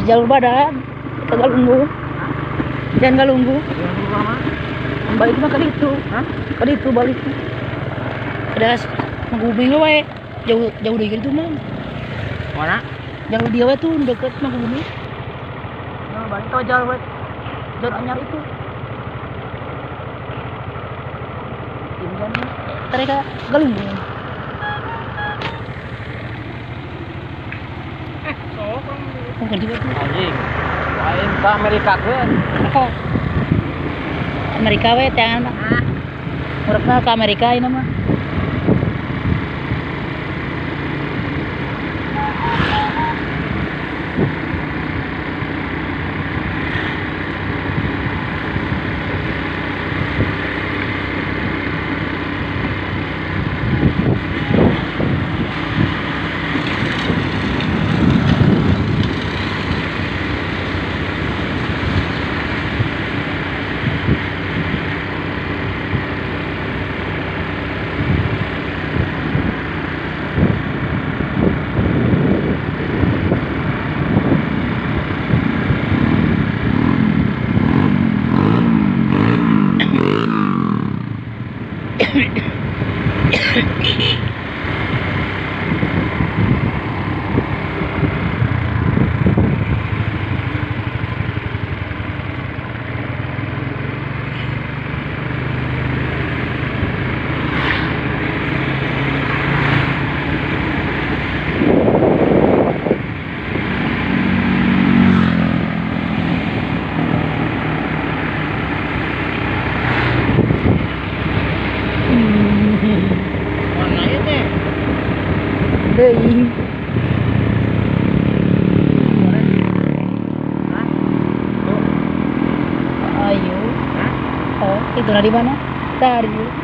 Jalur badan ke Galunggung. Jangan Galunggung. Balik mah ke ditu. Hah? Ke ditu balik. Ada Mangkubumi we. Jauh jauh dari itu mah. Mana? Jalur dia we tuh deket Mangkubumi. Nah, balik ke jalur jalur anyar itu. Ini kan mereka Galunggung. Bukan juga tuh. Anjing. Lain ke Amerika kan. Amerika we tangan mah. Murabna ke Amerika ini mah. Mana ieu teh? Deui. Hah? Tuh. Ayo. Hah? Oh, itu dari mana? Tadi.